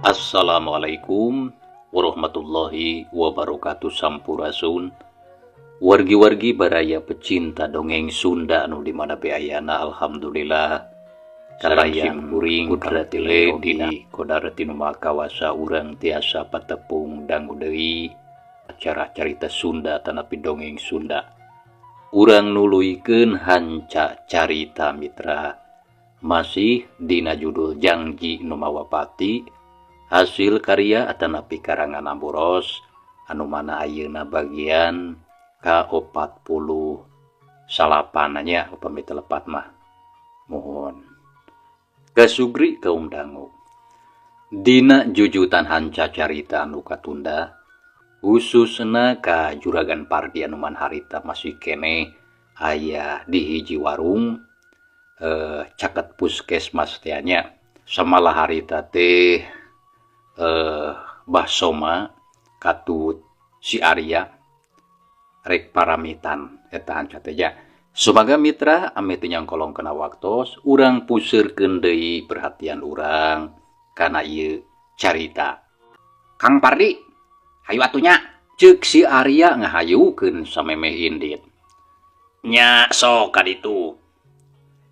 Assalamualaikum warahmatullahi wabarakatuh. Sampurasun, wargi-wargi baraya pecinta dongeng Sunda anu di mana be ayana. Alhamdulillah, kalayan kuring kudratile dina kodarti nu Maha Kawasa urang tiasa patepung dangu deui acara carita Sunda tanapi dongeng Sunda. Urang nuluykeun hanca carita, mitra, masih dina judul Jangji Nu Mawa Pati, hasil karya atanapi karangan Amboros, anu mana ayeuna bagian ka-49 nya, upami teu lepat mah mohon. Kasugri kaum dangu dina jujutan hanca carita anu katunda, khususna ka Juragan Pardi anu man harita masih keneh aya di hiji warung caket puskesmas teh nya. Samalah harita teh Bah Soma katut si Arya rek paramitan eta hanca teh nya. Sumaga, mitra, ameh teu nyangkolong kana waktos, urang puseurkeun deui perhatian urang kana ieu carita. "Kang Pardi, hayu atuh nya," ceuk si Arya ngahayukeun samemeh indit. "Nya, sok ka ditu."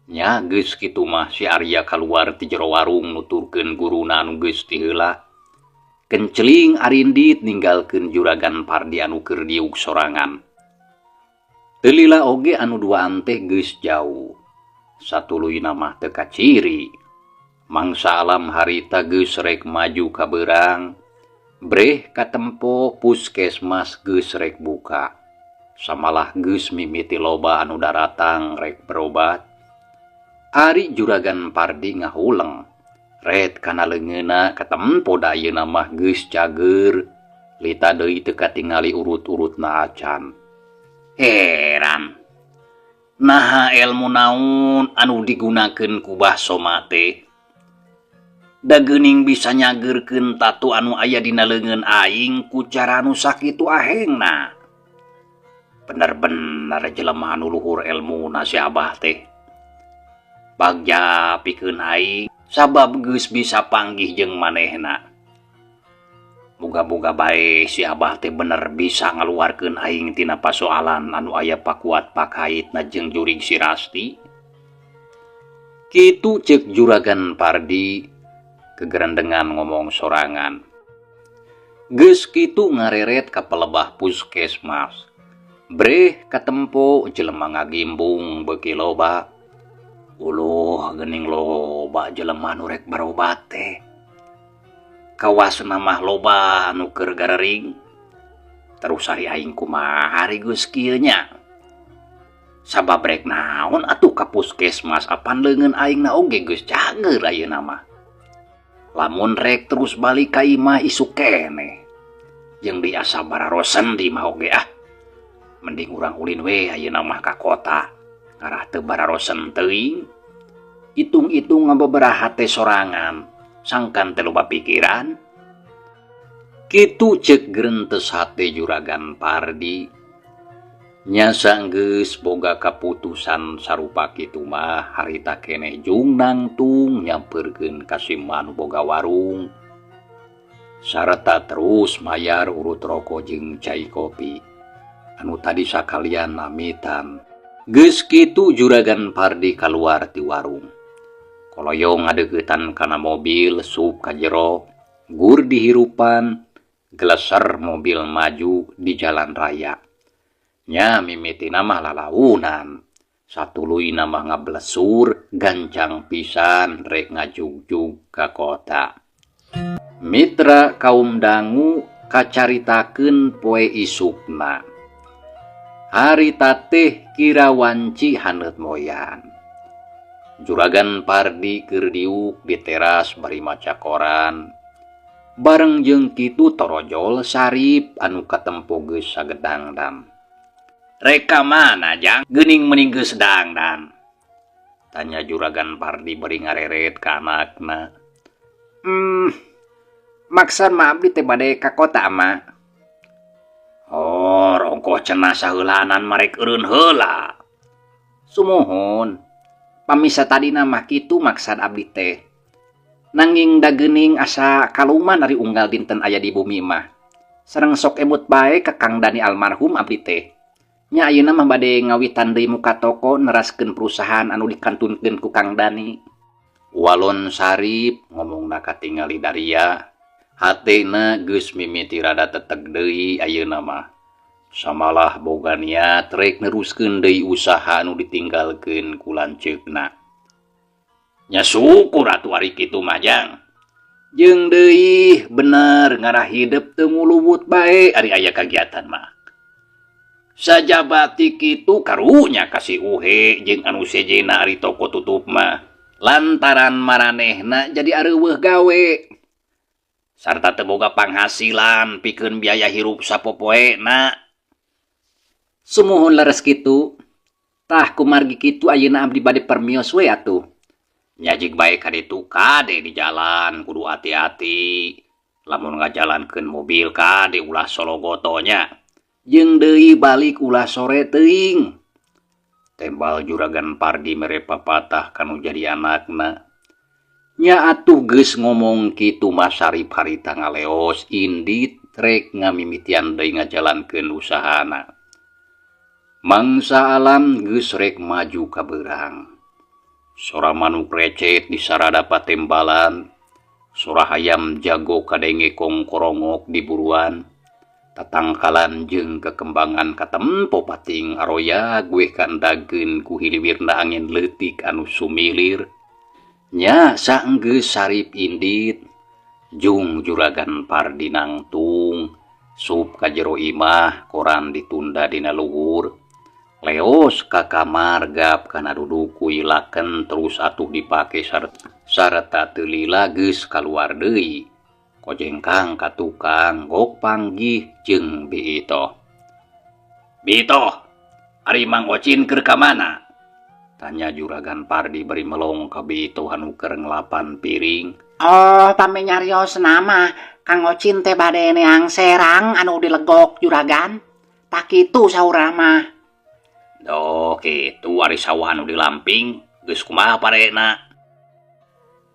Nya, geus kitu mah si Arya kaluar ti jero warung nuturkeun guruna anu geus ti heula. Kenceling arindit ninggalkeun Juragan Pardi anu keur diuk sorangan. Teu lila oge anu duaan teh geus jauh. Satuluyna mah teu kaciri. Mangsa alam harita geus rek maju ka beurang. Breh katempo puskesmas geus rek buka. Samalah geus mimiti loba anu daratang rek berobat. Ari Juragan Pardi ngahuleng. Ret kana leungeunna katempo da ayeuna mah geus cager. Lita deui teu katingali urut-urutna acan. Heran. Naha elmu naon anu digunakeun ku Bah Soma teh? Da geuning bisa nyageurkeun tatu anu aya dina leungeun aing ku cara anu sakitu ahengna. Bener-bener jelema anu luhur elmuna si Abah teh. Bagja pikeun aing sabab geus bisa panggih jeung manehna. Muga-muga bae si Abah teh bener bisa ngaluarkeun aing tina pasoalan anu aya pakuat pakaitna jeung jurig si Rasti. Kitu ceuk Juragan Pardi kegerendengan ngomong sorangan. Geus kitu ngareret ka pelebah puskesmas. Breh katempo jelema ngagimbung beuki loba. Uluh, geuning loba jelema nu rek barobat teh. Kawasna mah loba anu keur garering. Terus ari aing kumaha ari geus kieu nya? Sabab rek naon atuh ka puskesmas, apan leungeun aingna oge geus cager ayeuna mah. Lamun rek terus balik ka imah isuk keneh. Jeung biasa bararosen di imah oge ah. Mending urang ulin we ayeuna mah ka kota. Ngarah teu bararosen teuing. Itung-itung ngababaraha teh sorangan, sangkan teu loba pikiran. Kitu ceuk gerentes hate Juragan Pardi. Nya, sanggeus boga kaputusan sarupa kitu mah harita keneh jung nangtung nyamperkeun ka si anu boga warung. Sarta terus mayar urut roko jeung cai kopi anu tadi sakalian amitan. Geus kitu Juragan Pardi kaluar ti warung. Koloyong ngadeuketan kana mobil, sup ka jero, gur dihirupan, geleser mobil maju di jalan raya. Nya, mimitina mah lalaunan. Satuluyna mah ngablesur gancang pisan rek ngajugjug ka kota. Mitra kaum dangu, kacaritakeun poe isukna. Harita teh kira wanci haneut moyan. Juragan Pardi keur diuk di teras bari maca koran. Bareng jeung kitu torojol Sarip anu katempo geus sagedangdan. "Rek ka mana, Jang? Geuning meni geus dangdan?" tanya Juragan Pardi bari ngareret ka anakna. Maksud mah abdi teh bade ka kota, Ma." "Oh, rongkoh cenah saheulaanan marek eureun heula." Sumuhun. Pamisa tadina mah kitu maksad abdi teh. Nanging da geuning asa kaluman ari unggal dinten aya di bumi mah. Sareng sok emut bae ka Kang Dani almarhum abdi teh. Nya ayeuna mah bade ngawitan deui muka toko neraskeun perusahaan anu dikantunkeun ku Kang Dani. Walon Sarip ngomongna katingali daria, hatena geus mimiti rada teteg deui ayeuna mah. Samalah boga niat rek neruskeun deui usaha anu ditinggalkeun ku lanceukna. Nya syukur atuh ari kitu mah Jang. Jeung deui bener ngarah hidep teu nguluwut bae ari aya kagiatan mah. Sajaba ti kitu karunya ka si Uhe jeung anu sejenna ari toko tutup mah. Lantaran maranehna jadi areuweuh gawe. Sarta teu boga panghasilan pikeun biaya hirup sapopoena. Sumuhun leres kitu. Tah kumargi kitu ayeuna abdi bade permios we atuh. Nya jig bae ka ditu kade di jalan kudu hati-hati. Lamun ngajalankeun mobil kade ulah sologoto nya. Jeung deui balik ulah sore teuing. Tembal Juragan Pardi mere papatah kanu jadi anakna. Nya atuh geus ngomong kitu mah Sarip harita ngaleos indit rek ngamimitian deui ngajalankeun usahana. Mangsa alam geus rek maju ka beurang. Sora manuk recet di sarada patembalan, sora hayam jago kadenge kongkorongok di buruan, tatangkalan jeung kekembangan katempo pating aroya gue kandageun ku hiliwirna angin leutik anu sumilir. Nya saenggeus Sarip indit, jung Juragan Pardi nangtung, sup ka jero imah koran ditunda dina luhur. Leos ka kamar gap kana duduk kuilaken terus atuh dipake sarta teu lila geus kaluar deui. Kojengkang ka tukang gok panggih jeung Bi Itoh. Bi Itoh, ari Mang Ocin keur ka mana? Tanya Juragan Pardi bari melong ka Bi Itoh anu keur ngelapan piring. Oh, pami nyariosna mah Kang Ocin teh bade neang serang anu dilegok juragan. Tah kitu saurna mah. Doh, kitu ari sawah anu dilamping geus kumaha parena?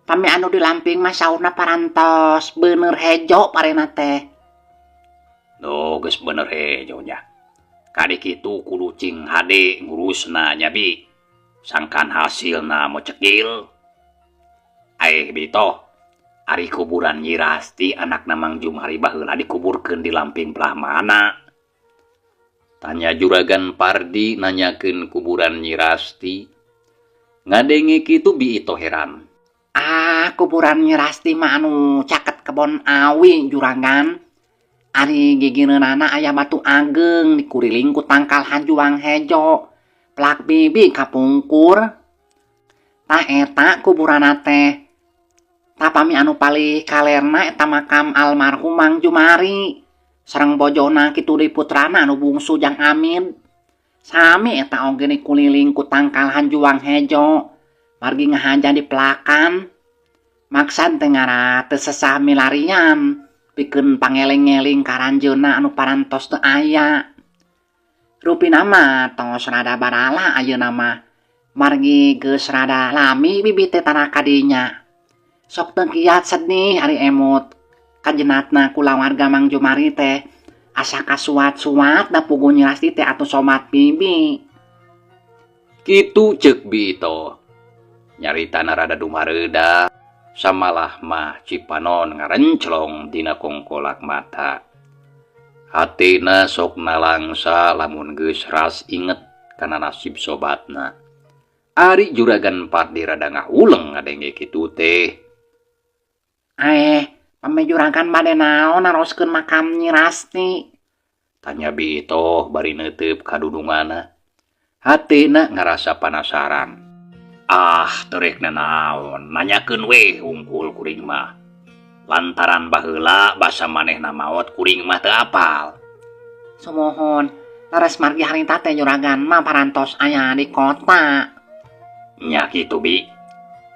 Pami anu dilamping mah saurna parantos bener hejo parena teh. Doh, geus bener hejo nya. Kadi kitu kudu cing hade ngurusna nya Bi. Sangkan hasilna mo cekil. Aeh Bi Toh, ari kuburan Nyi Rasti anakna Mang Jumari baheula dikuburkeun di lamping belah mana? Tanya Juragan Pardi nanyakeun kuburan Nyi Rasti. Ngadenge kitu Bi Itoh heran. Ah, kuburan Nyi Rasti mah anu caket kebon awi juragan. Ari gigireunana aya batu ageng dikuriling ku tangkal hanjuang hejo. Plak bibi kapungkur. Tah eta kuburanna teh. Tah pami anu palih kalerna eta makam almarhum Mang Jumari. Sareng bojona kitu deui putrana anu bungsu Jang Amid. Sami eta oge dikuliling ku tangkal hanjuang hejo. Margi ngahaja dipelakan. Maksad teh ngara teu sesah milarian. Pikeun pangeling-eling ka ranjeunna anu parantos teu aya. Rupina mah tos rada barala ayeuna mah. Margi geus rada lami bibi teh tanah kadinya. Sok teu kiat sedih ari emut. Kajenatna kulawarga Mang Jumari teh asa kasuat-suat da puguh Nyi Rasti teh atuh somat bibi. Kitu ceuk Bi Itoh. Nyaritana rada dumareuda, samalah mah cipanon ngarenclong dina kongkolak mata. Hatena sok nalangsa lamun geus ras inget kana nasib sobatna. Ari Juragan Pardi rada ngahuleng ngadenge kitu teh. Pami juragan bade naon naroskeun makam Nyi Rasti? Tanya Bi Itoh bari neuteup ka dudungana. Hatena ngarasa panasaran. Ah, teu rek nanaon, nanyakeun we hungkul kuring mah. Lantaran baheula basa manehna maot kuring mah teu apal. Sumuhun, leres margi harita teh juragan mah parantos aya di kota. Nya kitu Bi.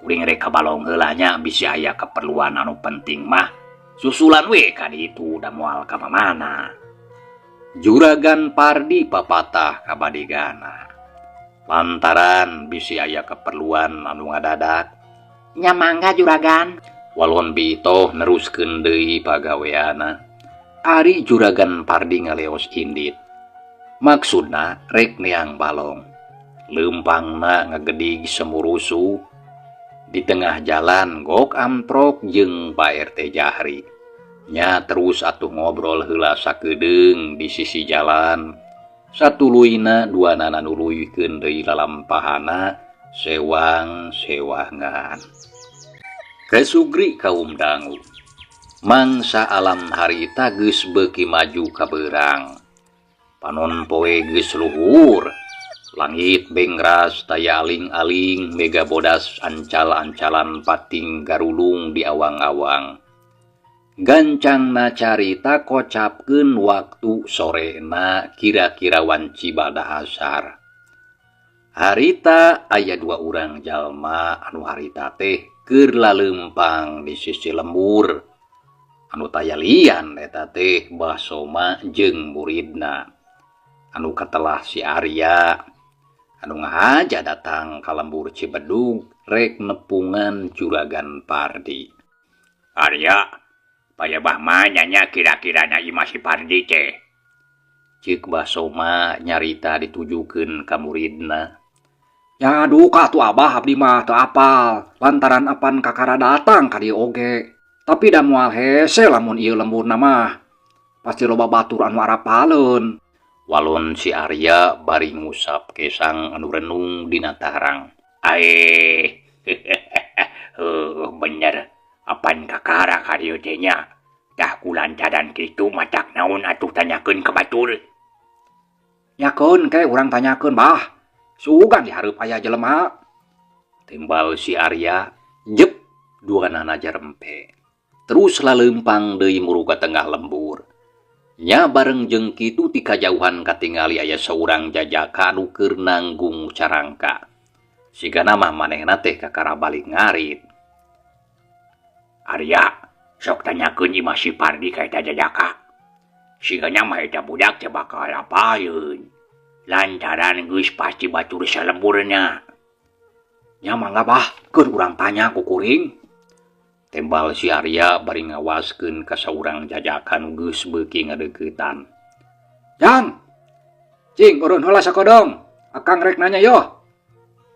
Kuring rek ka balong heula nya bisi aya keperluan anu penting mah. Susulan we ka ditu da moal ka mamana. Juragan Pardi papatah ka badigana. Lantaran bisi aya keperluan anu ngadadak. Nya mangga juragan. Walon Bitoh neruskeun deui pagaweanna. Ari Juragan Pardi ngaleos indit. Maksudna rek neang balong. Leumpangna ngagedig semurusu. Di tengah jalan gok amprok jeung Pak RT Jahri. Nya terus atuh ngobrol heula sakedeung di sisi jalan. Satuluyna duanana nuluykeun deui lalampahana sewang-sewangan. Kesugri kaum dangu. Mangsa alam harita geus beuki maju ka beurang. Panon poe geus luhur. Langit bengras taya aling-aling mega bodas ancal-ancalan pating garulung di awang-awang. Gancangna carita kocapkeun waktu sorena kira-kira wanci bada asar. Harita aya dua urang jalma anu harita teh keur laleumpang di sisi lembur. Anu taya lian eta teh Bah Soma jeung muridna. Anu katelah si Arya anu ngahaja datang ka lembur Cibedug rek nepungan Juragan Pardi. Arya, paya bah mah nya kira-kira na imah si Pardi teh. Ceuk Bah Soma nyarita ditujukeun ka muridna. Ya duka atuh Abah, abdi mah teu apal lantaran apan kakara datang ka dieu oge. Tapi da moal hese lamun ieu lemburna mah. Pasti loba batur anu arapaleun. Walon si Arya bari ngusap kesang anu renung dina tarang. Aeh, heuh bener. Apan kakara ka dieu teh nya. Tah kulantaran kitu matak naon atuh tanyakeun ka batur. Nyakeun ke urang tanyakeun Bah. Sugan dihareup aya jelema. Timbal si Arya, jep duanana jarempe. Terus laleumpang deui muru ka tengah lembur. Nya bareng jeung kitu ti kajauhan katingali aya saurang jajaka anu keur nanggung carangka. Sigana mah manehna teh kakara balik ngarit. Arya, sok tanyakeun imah si Pardi ka eta jajaka. Sigana mah eta budak teh bakal apaleun. Lantaran geus pasti batur salemburna. Nya mangga Bah, keur urang tanya ku kuring. Tembal si Arya bari ngawaskeun ka saurang jajaka nu geus beuki ngadeuketan. Jang, cing urun heula sakodong, akang rek nanya yoh.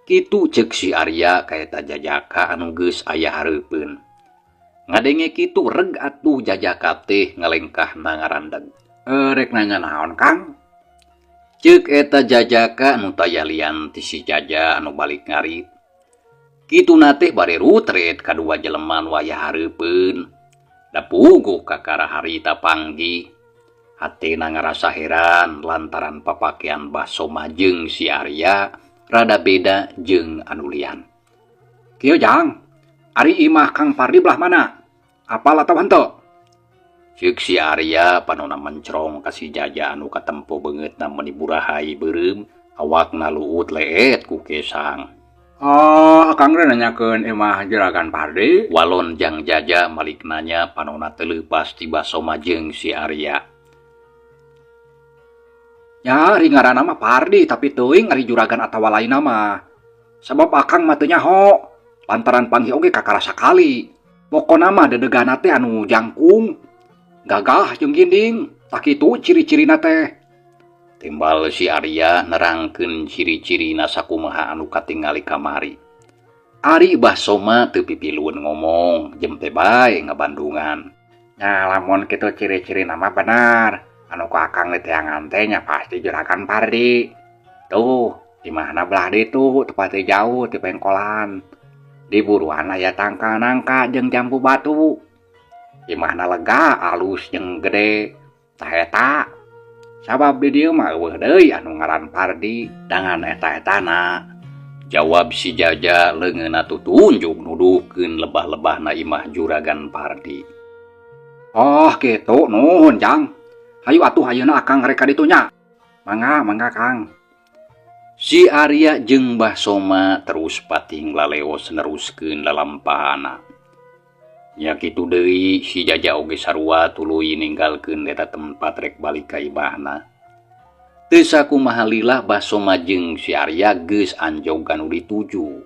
Kitu ceuk si Arya ka eta jajaka anu geus aya hareupeun. Ngadenge kitu reg atuh jajaka teh ngalengkahna ngarandeg. Rek nanya naon Kang? Ceuk eta jajaka anu taya lian ti si Jaja anu balik ngarit. Kituna teh bari rutret kadua jelema nu aya hareupeun. Da puguh kakara harita panggih. Hatena ngarasa heran lantaran papakean Bah Soma jeung si Arya rada beda jeung anu lian. Kieu Jang, ari imah Kang Pardi belah mana? Apal atawa henteu? Ceuk si Arya panona mencrong ka si Jaja anu katempo beungeutna meuni burahai beureum, awakna luut leet ku kesang. Oh, akang rek nanyakeun imah Juragan Pardi. Walon jang Jaja malik nanya panona teu leupas ti Bah Soma jeung si Arya. Ya, ari ngaranna mah Pardi tapi teuing ari juragan atawa lainna mah. Sabab akang mah teu nyaho, lantaran panggih oge kakara sakali. Pokona mah dedegana teh anu jangkung, gagah jeung ginding, tah kitu ciri-cirina teh. Timbal si Arya nerangkeun ciri-cirina sakumaha anu katingali kamari. Ari Bah Soma teu pipilueun ngomong, jempe bae ngabandungan. Nya lamun kitu ciri-cirina mah benar. Anu ku akang diteangan teh nya pasti Juragan Pardi. Tuh, imahna belah ditu teu pati jauh ti pengkolan. Di buruan aya tangkal nangka jeung jambu batu. Imahna lega, alus jeung gede. Tah eta. Sabab di dieu mah eueuh deui anu ngaran Pardi dangan eta-etana. Jawab si Jaja leungeunna tutunjuk nuduhkeun lebah-lebahna imah Juragan Pardi. Oh, kitu nuhun Jang. Hayu atuh ayeuna akang rek ka ditu nya. Mangga, mangga Kang. Si Arya jeung Bah Soma terus pating laleos neruskeun lalampahana. Nya kitu deui si Jaja oge sarua tuluy ninggalkeun eta tempat rek balik ka imahna. Teu sakumaha lila Bah Soma jeung si Arya geus anjog ka nu dituju.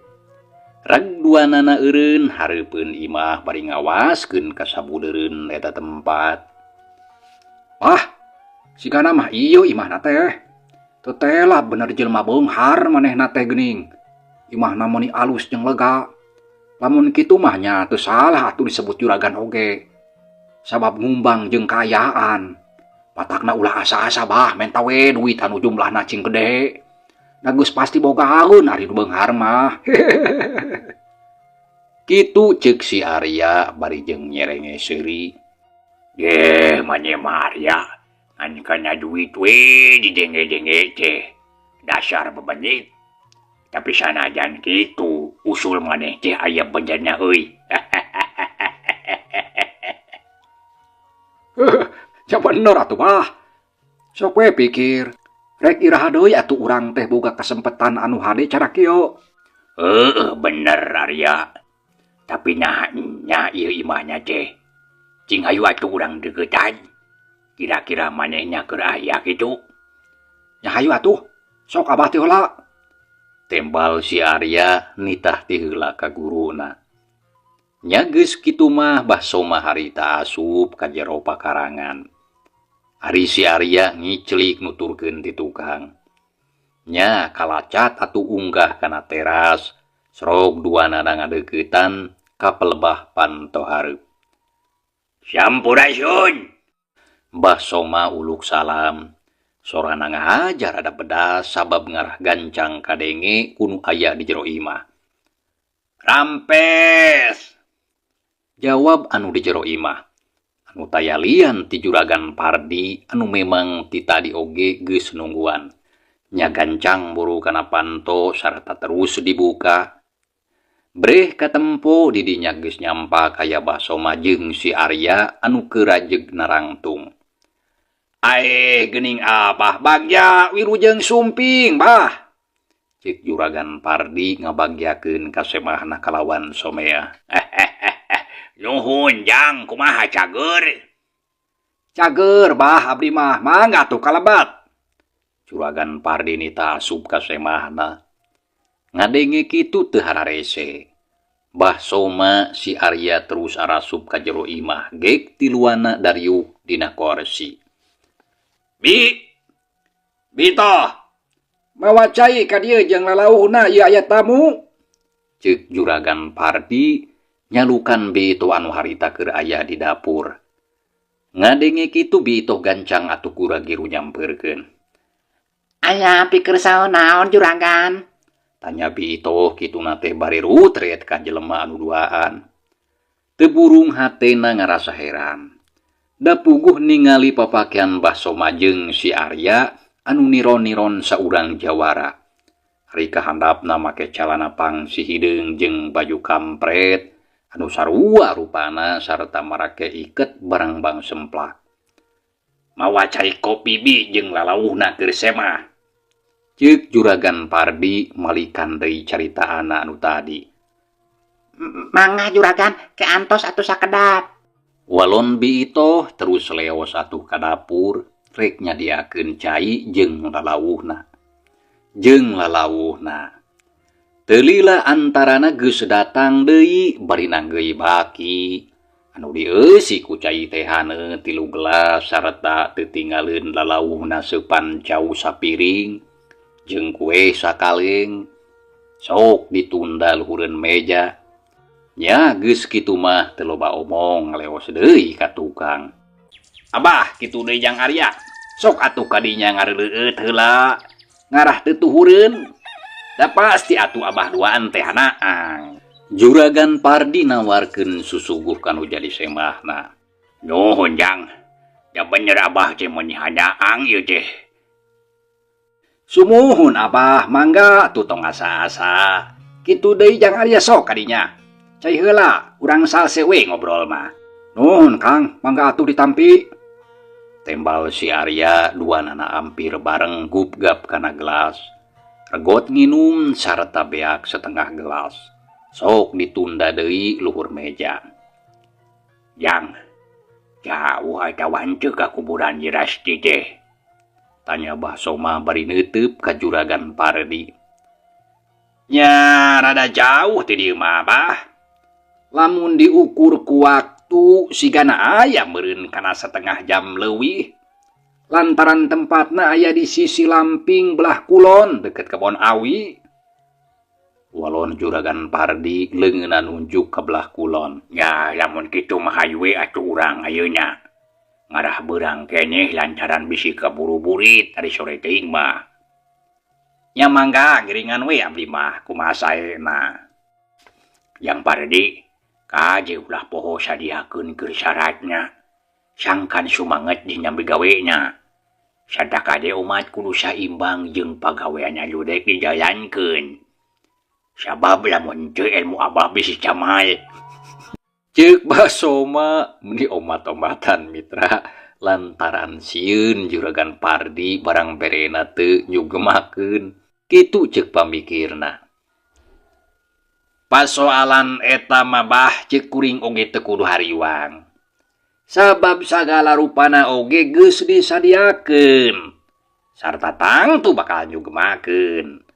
Reg duanana eureun hareupeun imah bari ngawaskeun ka sabudeureun eta tempat. Wah, sigana mah ieu imahna teh. Teu tela bener jelema beunghar manehna teh geuning. Imahna meuni alus jeung lega. Lamun kitu mah nya teu salah atuh disebut juragan oge. Sabab ngumbang jeung kaayaan. Matakna ulah asa-asa bah menta we duit anu jumlahna cing gede. Da geus pasti bogaeun ari nu beunghar mah. Kitu ceuk si Arya bari jeung nyerenge seuri. Yeh, maneh mah Arya, ngan kana duit we didenge-denge teh. Dasar bebenit. Tapi sanajan kitu, usul maneh teh aya benerna euy. Nya bener atuh bah. Sok we pikir. Rek iraha deui atuh urang teh boga kasempetan anu hade cara kieu. Heueuh bener Arya. Tapi nah nya ieu imahna teh. Cing hayu atuh urang deukeutan. Kira-kira manehna keur aya kitu. Nya hayu atuh. Sok abah teh heula. Tembal si Arya nitah ti heula ka guruna. Nya geus kitu mah Bah Soma harita asup ka jero pakarangan. Ari si Arya ngiclik nuturkeun ti tukang. Nya kalacat atuh unggah kana teras, serog duanana ngadeuketan ka pelebah panto hareup. Sampurasun! Bah Soma uluk salam. Sorana ngahajar rada pedas sabab ngarah gancang kadenge ku nu aya di jero imah. Rampes! Jawab anu di jero imah. Anu taya lian ti juragan Pardi anu memang ti tadi oge geus nungguan. Nya gancang buru kana panto sarta terus dibuka. Breh katempo di dinya geus nyampa kaya Bah Soma jeung si Arya anu keur rajeg narangtung. Aeh geuning abah bagja wilujeng sumping bah. Cek juragan Pardi ngabagyakeun ka semahna kalawan somea. Nuhun jang kumaha cager? Cager bah abdi mah mangga atuh kalebat. Juragan Pardi nita asup ka semahna. Ngadenge kitu teu hararese. Bah Soma si Arya terus arasup ka jero imah gek tiluana dariuk dina korsi. Bi Bitoh mawa cai ka dieu jeung lalauhna ieu aya tamu. Ceuk juragan Pardi nyalukan Bito anu harita keur aya di dapur. Ngadenge kitu Bito gancang atuh gura-giru nyampeurkeun. Aya pikir saon naon juragan? Tanya Bito kituna teh bari rutret ka jelema anu duaan. Teu burung hatena ngarasa heran. Da puguh ningali papakean Bah Soma jeung si Arya anu niron-niron saurang jawara. Ari kahandapna make calana pangsi hideung jeung baju kampret anu sarua rupana sarta marake iket barangbang semplak. Mawa cai kopi bi jeung lalauhna keur semah. Ceuk juragan Pardi malikan deui caritaana anu tadi. Mangga juragan ke antos atuh sakedap. Walon Bitoh terus leos atuh ka dapur rek nyadiakeun cai jeung lalauhna. Jeung lalauhna. Teu lila antarana geus datang deui bari nanggeui baki. Anu dieusi ku cai teh haneut 3 gelas sarta teu tinggaleun lalauhna seupan cau sapiring jeung kue sakaleng. Sok ditunda luhureun meja. Nya geus kitu mah teu loba omong leos deui ka tukang. Abah kitu deui jang Arya. Sok atuh kadinya ngareuleut heula. Ngarah teu tuhureun. Da pasti atuh abah duaan teh hanaang. Juragan Pardi nawarkeun susuguh kanu jadi semahna. Nuhun jang. Da bener abah teh meuni hanaang ieu teh. Sumuhun abah mangga atuh tong asa-asa. Kitu deui jang Arya sok kadinya. Cai heula urang salse we ngobrol mah. Nuhun Kang, mangga atuh ditampi. Tembal si Arya duanana ampir bareng gupgap kana gelas. Regot nginum sarta beak setengah gelas. Sok ditunda deui luhur meja. Jang, jauh eta wanceu ka kuburan Nyi Rasti teh. Tanya Bah Soma bari neuteub ka juragan Pardi. Nya rada jauh ti dieu mah Bah. Lamun diukur ku waktu sigana aya meureun kana satengah jam leuwih. Lantaran tempatna aya di sisi lamping belah kulon deket kebon awi. Walon Juragan Pardi leungeunna nunjuk ka belah kulon. Nya lamun kitu mah hayu we atuh urang ayeuna. Ngarah beurang keneh lantaran bisi kaburu-burit ari sore teuing mah. Nya mangga ngiringan we abdi mah kumaha saena. Jang Pardi, kaje ulah poho sadiakeun keur syaratna. Sangkan sumanget dina bigawena. Sarta kade umat kudu saimbang jeung pagawean anu rek dijalankeun. Sabab lamun teu ilmu abah bisi camal. Ceuk Bah Soma meni omat-omatan mitra lantaran sieun Juragan Pardi barang berena teu nyugemakeun. Kitu ceuk pamikirna. Pasoalan eta mah Bah ceuk kuring oge teu kudu hariwang. Sabab sagala rupana oge geus disadiakeun. Sarta tangtu bakal nyugemakeun.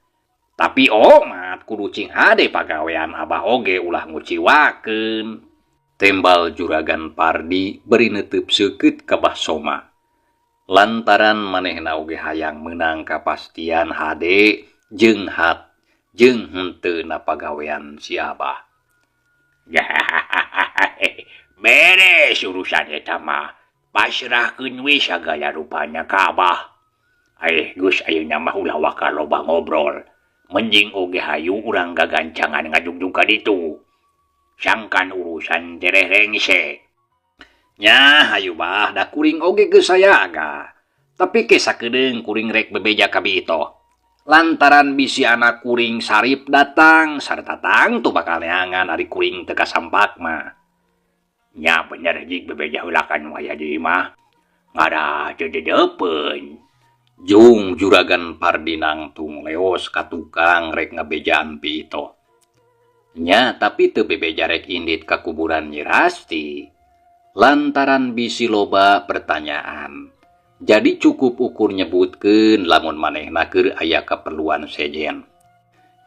Tapi omat kudu cing hade pagawean abah oge ulah nguciwakeun. Tembal Juragan Pardi bari neuteub seukeut ka Bah Soma. Lantaran manehna oge hayang meunang kapastian hade jeung hat jeung henteu na pagawean si abah. Beres urusan eta mah. Pasrahkeun we sagala rupana ka abah. Geus ayeuna mah ulah waka loba ngobrol. Mending oge hayu urang gagancangan ngajugjug ka ditu. Sangkan urusan tereh rengse. Nya hayu bah da kuring oge geus sayaga. Tapi ke sakedeung kuring rek bebeja ka Bi Itoh. Lantaran bisi anak kuring Sarip datang sarta tangtu bakal neangan ari kuring teu kasampak mah. Nya bener jig bebeja heula ka nu aya di imah. Ngarah teu dedeupeun. Jung Juragan Pardi nangtung leos ka tukang rek ngabejaan Bi Itoh. Nya tapi teu bebeja rek indit ka kuburan Nyi Rasti. Lantaran bisi loba pertanyaan. Jadi cukup ukur nyebutkeun lamun manehna keur aya kaperluan sejen.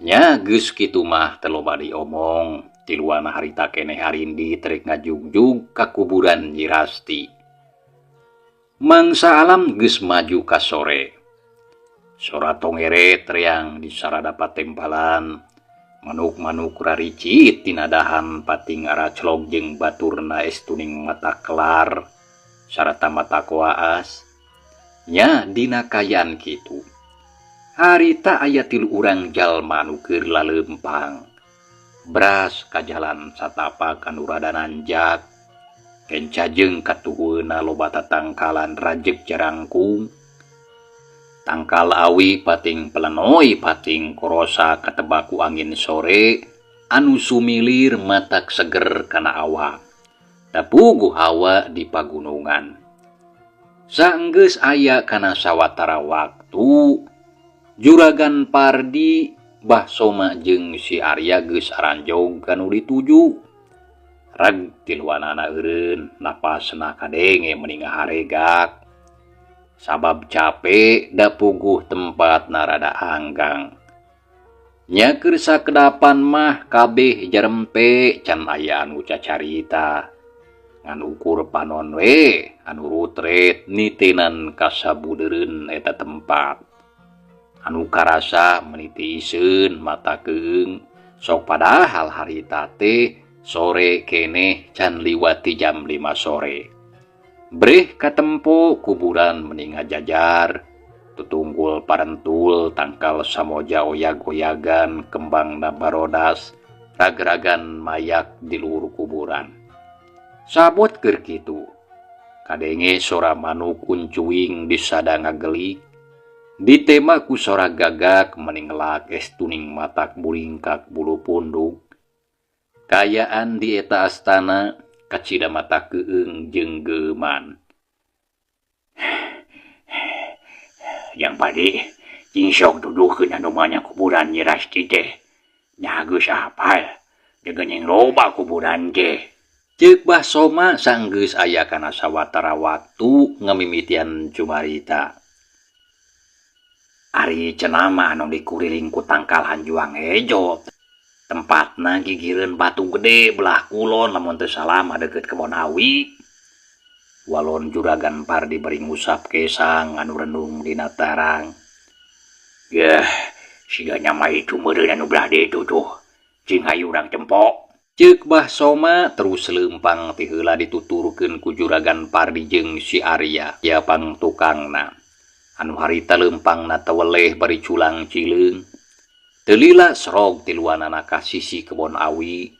Nya geus kitu mah teu loba diomong. Tiluan harita keneh arindi rek ngajugjug ka kuburan Nyi Rasti. Mangsa alam geus maju ka sore. Sora tongere teriang di sarada patempalan. Manuk-manuk raricit tina dahan pating araclog jeung baturna estuning mata kelar sarata mata koaas. Nya dina kaayaan kitu. Harita aya tilu urang jalma nu keur laleumpang. Bras ka jalan satapak anu rada nanjak. Kenca jeung katuhueuna loba tatangkalan rajeg jarangkung. Tangkal awi pating pelenoi pating korosa katebak ku angin sore anu sumilir matak seger kana awak. Tapuguh hawa di pagunungan. Saenggeus aya kana sawatara waktu, Juragan Pardi, Bah Soma jeung si Arya geus aranjog ka nu dituju. Reg tiluanana eureun, napasna kadenge meni ngaharegak. Sabab capek da puguh tempat narada anggang. Nya keur sakedapan mah kabeh jarempe can aya anu cacarita. Ngan ukur panon we anu rutret nitenan kasabudeureun eta tempat. Anu karasa meni tiiseun mata keung sok padahal harita teh sore keneh can liwat ti jam 5 sore. Breh katempo kuburan meni ngajajar, tutunggul parentul tangkal samoja oyag-oyagan kembangna barodas, ragragan mayak di luhur kuburan. Sabot keur kitu, kadenge sora manuk uncuing disada ngagelik, ditema ku sora gagak meni ngelak estuning matak buringkak bulu punduk. Kayaan di eta astana kacida mata keung jeung geuman. Yang padi cing sok duduhkeun anu mah kuburan Nyi Rasti teh. Nya geus apal degening loba kuburan teh. Ceuk Bah Soma sanggeus aya kana sawatara waktu ngamimitian cumarita. Ari cenah mah anu dikuriling ku tangkal hanjuang hejo. Tempatna gigireun batu gede belah kulon lamun teu salah mah deukeut kebon awi. Walon Juragan Pardi bari ngusap kesang anu renung dina tarang. Yeh, siga nyamai itu meureun anu belah ditu tuh. Cing hayu urang tempo. Ceuk Bah Soma terus leumpang ti heula dituturkeun ku Juragan Pardi jeung si Arya ya pangtukangna. Anu harita leumpangna teweleh bari culang cileung. Teu lila serog tiluanana ka sisi kebon awi.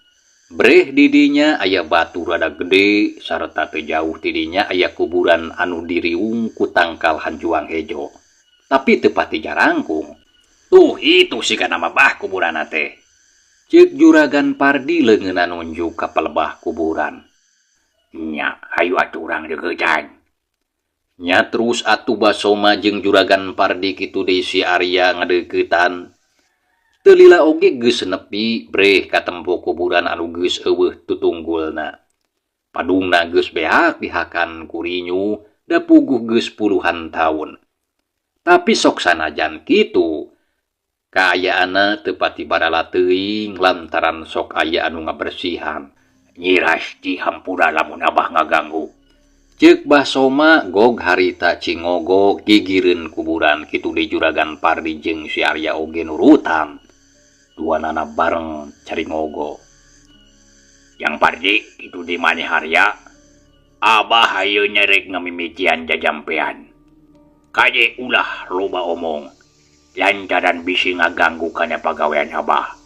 Breh di dinya aya batu rada gede sarta teu jauh ti dinya aya kuburan anu diriung ku tangkal hanjuang hejo. Tapi teu pati jarangkung. Tuh itu sigana mah bah kuburanna teh. Ceuk Juragan Pardi leungeunna nunjuk ka palebah kuburan. Nya, hayu atuh urang deukeutan. Nya terus atuh Basoma jeung Juragan Pardi kitu deui si Arya ngadeukeutan. Teu lila oge geus nepi breh katempo kuburan anu geus eueuh tutunggulna. Padungna geus beak dihakan ku rinyu da puguh geus puluhan taun. Tapi sok sanajan kitu, kaayaanna teu pati barala teuing lantaran sok aya anu ngabersihan. Nyi Rasti hampura lamun abah ngaganggu. Ceuk Bah Soma gog harita cingogo gigireun kuburan kitu deui Juragan Pardi jeung si Arya oge nurutan. Duanana bareng caringogo. Yang Pardi kitu di maneh Arya, abah ayeuna rek ngamimitian jajampean. Kade ulah loba omong lantaran bisi ngaganggu kana pagawean abah.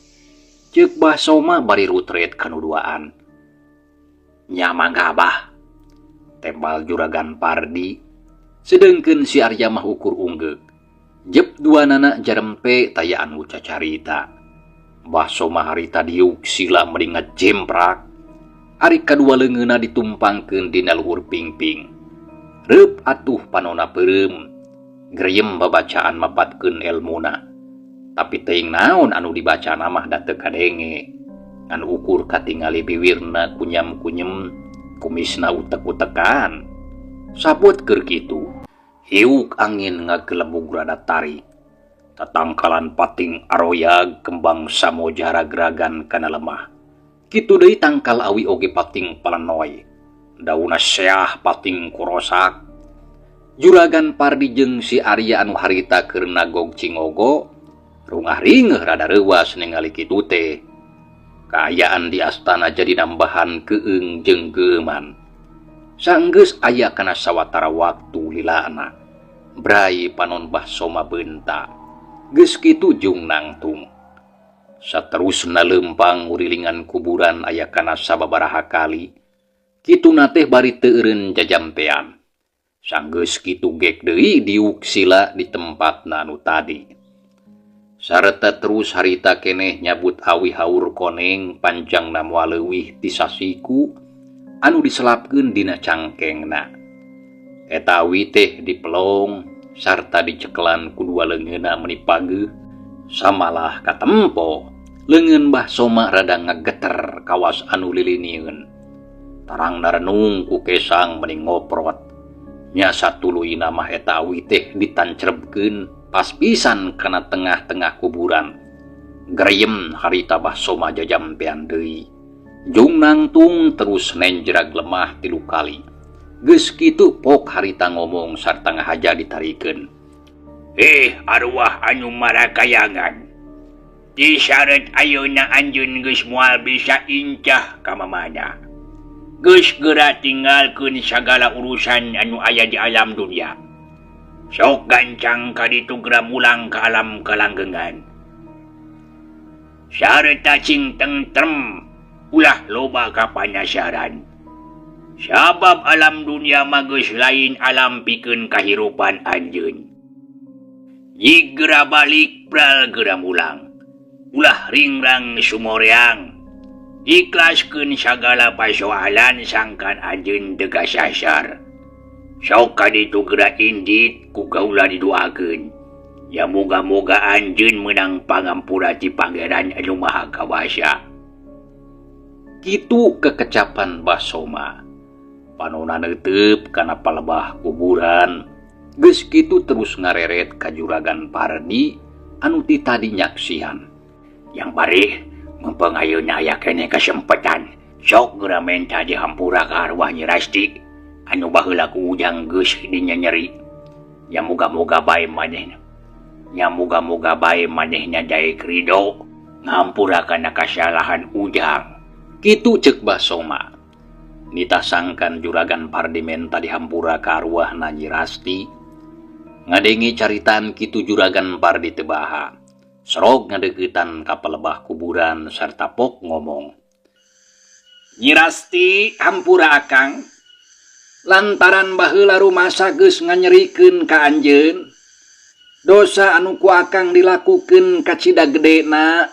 Ceuk Bah Soma bari rutret kanu duaan. Nya mangga abah. Tembal Juragan Pardi. Sedengkeun si Arya mah ukur unggeuk. Jep duanana jarempe taya anu cacarita. Bah Soma harita diuk sila meni ngajemprak. Ari kadua leungeunna ditumpangkeun dina luhur pingping. Reup atuh panona peureum. Greyem babacaan mapatkeun elmuna. Tapi teuing naon anu dibacana mah da teu kadenge. Ngan ukur katingali biwirna kunyam-kunyem, kumisna utek-utekan. Sabot keur kitu. Hiuk angin ngagelebug rada tarik. Tatangkalan pating aroyag kembang samoja ragragan kana lemah. Kitu deui tangkal awi oge pating palenoy. Dauna seah pating kurosak. Juragan Pardi jeung si Arya anu harita keur nagog cingogo, rungah ringeuh rada reuwas ningali kitu teh. Kaayaan di astana jadi nambahan keung jeung geuman. Sanggeus aya kana sawatara waktu lilana. Brai panon Bah Soma beunta. Geus kitu jung nangtung. Saterusna leumpang ngurilingan kuburan aya kana sababaraha kali. Kituna teh bari teu eureun jajampean. Sanggeus kitu gek deui diuk sila di tempatna anu tadi. Sarta terus harita keneh nyabut awi haur koneng panjangna moal leuwih ti sasiku anu diselapkeun dina cangkengna. Eta awi teh dipelong sarta dicekelan ku dua leungeunna meni pageuh samalah katempo. Leungeun Bah Soma rada ngageter kawas anu lilinieun. Tarangna renung ku kesang meni ngoprot. Nya satuluyna mah eta awi teh ditancrebkeun pas pisan kana tengah-tengah kuburan. Greyem harita Bah Soma jajampean deui. Jung nangtung terus nenjrag lemah 3 kali. Geus kitu pok harita ngomong sarta ngahaja ditarikeun. Arwah anu marakayangan. Disyarat ayeuna anjeun geus moal bisa incah ka mamana. Geus geura tinggalkeun sagala urusan anu aya di alam dunia. Sok gancang ka ditu geura mulang ka alam kalanggengan. Sarta cing tentrem ulah loba kapanasaran. Sabab alam dunia mah geus lain alam pikeun kahirupan anjeun. Jig geura balik pral geura mulang. Ulah ringrang sumoreang. Ikhlaskeun sagala pasoalan sangkan anjeun teu kasasar. Sok ka ditu geura indit ku kaula didoakeun. Ya moga-moga anjeun meunang pangampura ti Pangeran anu Maha Kawasa. Kitu kekecapan Bah Soma. Panona neuteup kana palebah kuburan. Geus kitu terus ngareret ka Juragan Pardi anu ti tadi nyaksian. Yang bari mumpung ayeuna aya keneh kasempetan sok geura menta dihampura ka arwah Nyi Rasti anu baheula ku Ujang geus dinyenyeri. Nya muga-muga bae manehna. Nya muga-muga bae manehna daek ridho ngahampura kana kasalahan Ujang. Kitu ceuk Bah Soma. Nitah sangkan Juragan Pardi menta dihampura ka arwahna Nyi Rasti. Ngadenge caritaan kitu Juragan Pardi teu baha. Serog ngadeuketan ka palebah kuburan sarta pok ngomong. Nyi Rasti hampura akang. Lantaran baheula rumasa geus nganyerikeun ka anjeun. Dosa anu ku akang dilakukeun kacida gedena.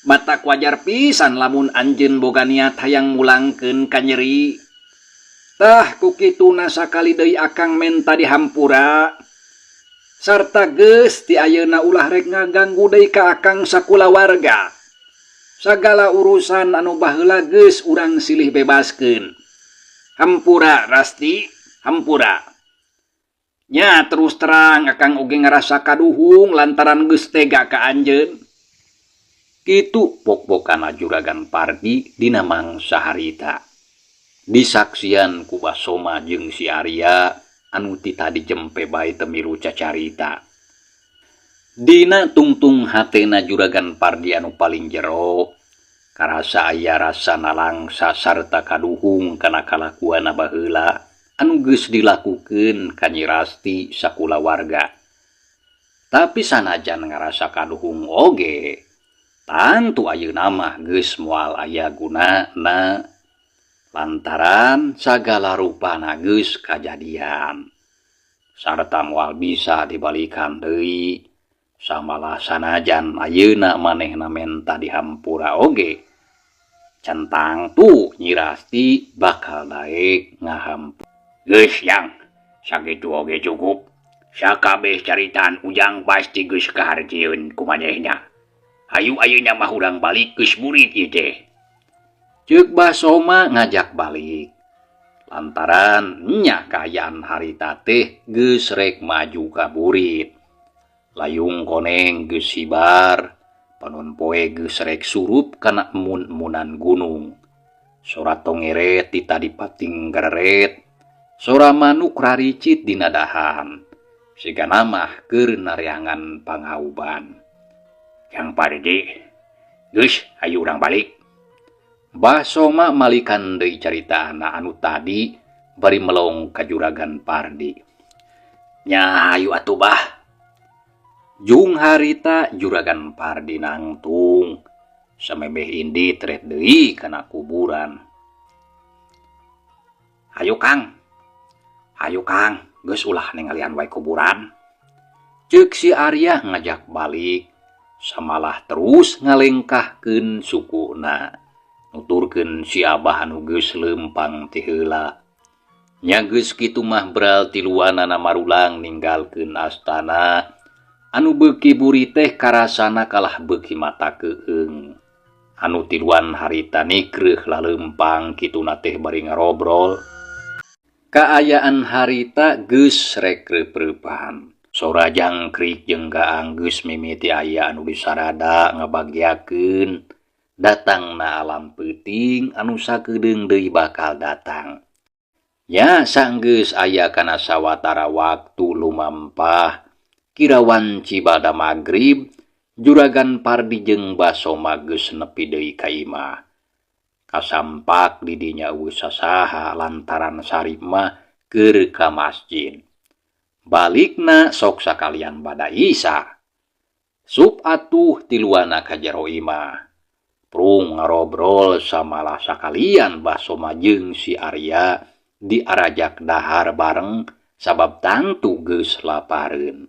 Matak wajar pisan lamun anjeun boga niat hayang mulangkeun ka nyeri. Tah ku kituna sakali deui akang menta dihampura. Sarta geus ti ayeuna ulah rek ngaganggu deui ka akang sakulawarga. Sagala urusan anu baheula geus urang silih bebaskeun. Hampura Rasti, hampura. Nya terus terang akang oge ngarasa kaduhung lantaran geus tega ka anjeun. Kitu pok-pokana Juragan Pardi dina mangsa harita. Disaksian ku Bah Soma jeung si Arya anu ti tadi jempe bae teu milu cacarita. Dina tungtung hatena Juragan Pardi anu paling jero, karasa aya rasa nalangsa sarta kaduhung kana kalakuanna baheula anu geus dilakukeun ka Nyi Rasti sakulawarga. Tapi sanajan ngarasa kaduhung oge, tantu ayeuna mah geus moal aya gunana. Lantaran sagala rupana geus kajadian sarta moal bisa dibalikan deui. Samalah sanajan ayeuna manehna menta dihampura oge, can tangtu Nyi Rasti bakal daek ngahampura. Geus yang sakitu oge cukup. Sakabeh caritaan Ujang pasti geus kahartieun ku manehna. Hayu ayeuna mah urang balik geus burit ieu teh. Ceuk Bah Soma ngajak balik. Lantaran nya kaayaan harita teh geus rek maju ka burit. Layung koneng geus hibar, panon poe geus rek surup kana emun-emunan gunung. Sora tongeret ti tadi pating gereret, sora manuk raricit dina dahan. Sigana mah keur nareangan pangauban. Yang Pardi, geus hayu urang balik. Bah Soma malikan deui caritaana anu tadi bari melong ka Juragan Pardi. Nya hayu atuh bah. Jung harita Juragan Pardi nangtung samemeh indit ret deui kana kuburan. Hayu Kang. Hayu Kang, geus ulah ningalian wae kuburan. Ceuk si Arya ngajak balik, samalah terus ngalengkahkeun sukuna. Nuturkeun si Abah anu geus leumpang ti heula. Nya geus kitu mah beral tiluanana marulang ninggalkeun astana. Anu beuki buri teh karasana kalah beuki mata keung. Anu tiluan harita nikreuh laleumpang kituna teh bari ngarobrol. Kaayaan harita geus rek reup-reupan. Sora jangkrik jeung gaang geus mimiti aya anu disarada ngabagiakeun. Datangna alam peuting anu sakedeung deui bakal datang. Nya sanggeus aya kana sawatara waktu lumampah. Kira wanci bada magrib, Juragan Pardi jeung Bah Soma geus nepi deui ka imah. Kasampak di dinya eueuh sasaha lantaran Sarip mah keur ka masjid. Balikna sok sakalian bada Isa. Sup atuh tiluana ka jero imah. Prung ngarobrol samalah sakalian Bah Soma jeung si Arya diarajak dahar bareng sabab tangtu geus lapareun.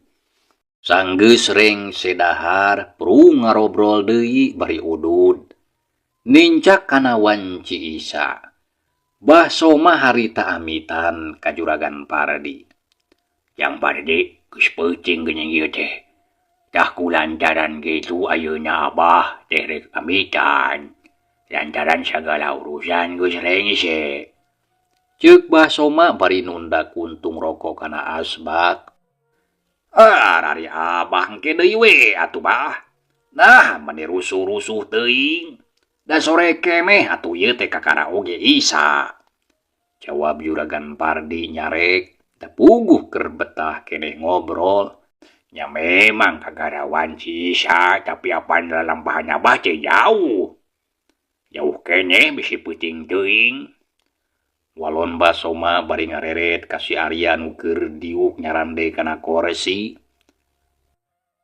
Sanggeus rengse dahar, prung ngarobrol deui bari udud. Nincak kana wanci Isa. Bah Soma harita amitan ka Juragan Pardi. Yang Pardi geus peuting geuning ieu teh. Tah ku lantaran kitu ayeuna Abah teh rek amitan. Lantaran sagala urusan geus rengse. Ceuk Bah Soma bari nunda kuntung rokok kana asbak. Ah, ari abah engke deui we atuh bah. Nah, meni rusuh-rusuh teuing. Da sore keneh atuh ieu teh kakara oge Isa. Jawab Juragan Pardi nyarek, teu puguh keur betah keneh ngobrol. Nya memang kagarawan si Isa, tapi apan lalampahan abah teh jauh. Jauh keneh bisi peuting teuing. Walon Bah Soma bari ngareret ka si Arya nu keur diuk nyarande kana korsi.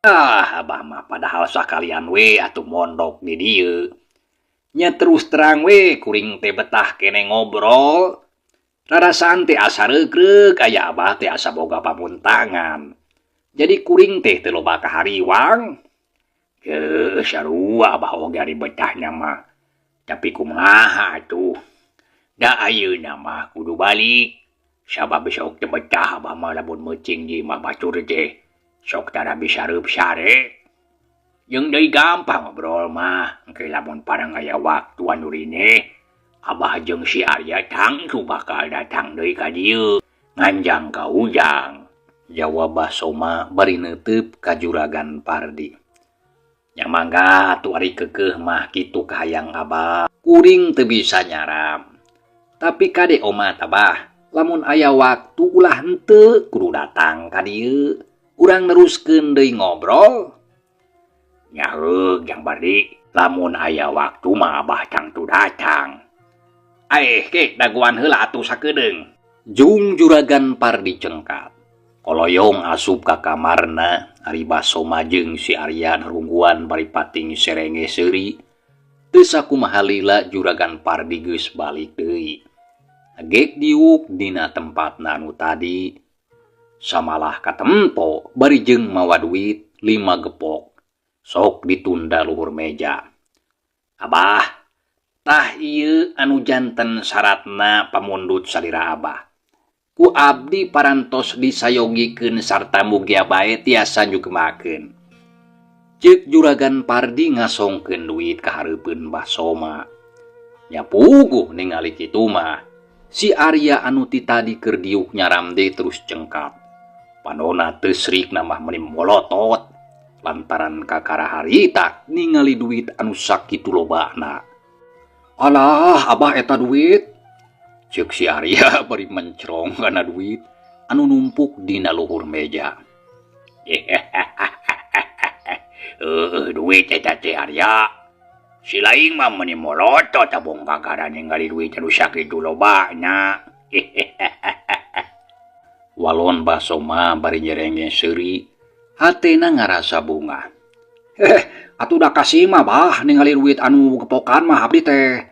Ah, abah mah padahal sakalian we atuh mondok di dieu. Nya terus terang we kuring teh betah keneh ngobrol. Rarasaan teh asa reuk-reuk aya abah teh asa boga pamuntangan. Jadi kuring teh teu loba kahariwang. Heuh, sarua abah oge ari betahna mah. Tapi kumaha atuh? Da ayeuna mah kudu balik. Sabab sok teu betah abah mah lamun meucing di imah batur teh. Sok tara bisa reup sare. Jeung deui gampang ngobrol mah. Engke lamun parang aya waktu anu rineh, abah jeung si Arya tangtu bakal datang deui ka dieu nganjang ka Ujang. Jawab Bah Soma bari neuteup ka Juragan Pardi. Nya mangga atuh ari keukeuh mah kitu kahayang abah. Kuring teu bisa nyaram. Tapi kade omat abah, lamun aya waktu ulah henteu kudu datang ka dieu. Urang neruskeun deui ngobrol. Nya heug Jang Pardi, lamun aya waktu mah abah tangtu datang. Aeh ke dagoan heula atuh sakedeung. Jung Juragan Pardi cengkat. Koloyong asup ka kamarna, ari Bah Soma jeung si Arya narungguan bari pating serenge seuri. Teu sakumaha lila Juragan Pardi geus balik deui. Gek diuk dina tempatna anu tadi. Samalah katempo bari jeung mawa duit 5 gepok. Sok ditunda luhur meja. Abah, tah ieu anu janten syaratna pamundut salira abah. Ku abdi parantos disayogikeun sarta mugia bae tiasa nyugemakeun. Ceuk Juragan Pardi ngasongkeun duit ka hareupeun Bah Soma. Nya puguh ningali kitu mah, si Arya anu ti tadi keur diuk nyaramde terus cengkat. Panona teu srikna mah meni molotot lantaran kakara harita ningali duit anu sakitu lobana. Alah, abah eta duit. Ceuk si Arya bari mencrong kana duit anu numpuk dina luhur meja. Heuh, duit eta teh Arya. Si laing mah meni molotot tabung kakara ningali duit anu sakitu lobana. Walon Bah Soma bari nyerenge seuri, hatena ngarasa bungah. Heh, atuh da kasih mah bah ningali duit anu gepokan mah abdi teh.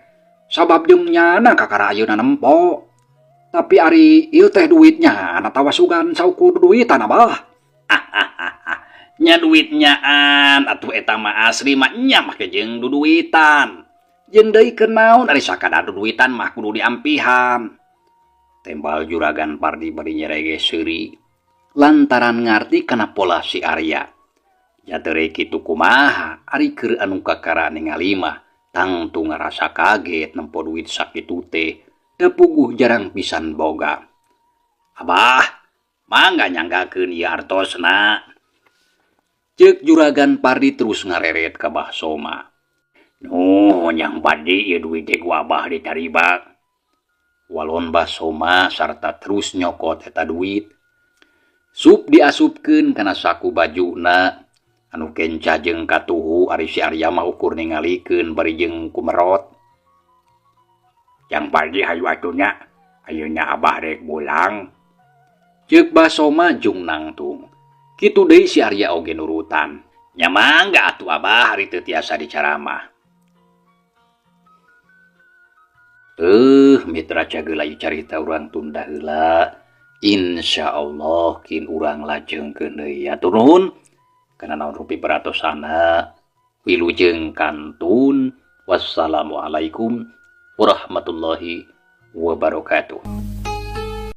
Sabab jeung nyana kakara ayeuna nempo. Tapi ari ieu teh duitnya ana tawasugan saukur duitan abah. Nya duit nyaan atuh eta mah asli mah nya make jeung duduitan. Jeung deui keur naon ari sakadar duduitan mah kudu diampihan. Tembal Juragan Pardi bari nyerege seuri lantaran ngarti kana pola si Arya. Nya teu rek kitu kumaha ari keur anu kakara ningali mah tangtu ngarasa kaget nempo duit sakitu teh teu puguh jarang pisan boga. Abah, mangga nyanggakeun ieu artosna. Ceuk Juragan Pardi terus ngareret ka Bah Soma. Nuhun Jang Pardi ieu duit teh ku abah ditarima. Walon Bah Soma sarta terus nyokot eta duit. Sup diasupkeun kana saku bajuna anu kenca jeung katuhu ari si Arya mah ukur ningalikeun bari jeung kumerot. Jang Pardi hayu atuh nya, ayeuna abah rek mulang. Ceuk Bah Soma jung nangtung. Kitu deui si Arya oge nurutan. Nya mangga atuh abah ari teu tiasa dicaramah. Mitra cageula ieu carita urang tunda heula. Insyaallah kin urang lajengkeun deui. Hatur nuhun kana naon rupi peratosana. Wilujeng kantun. Wassalamualaikum warahmatullahi wabarakatuh.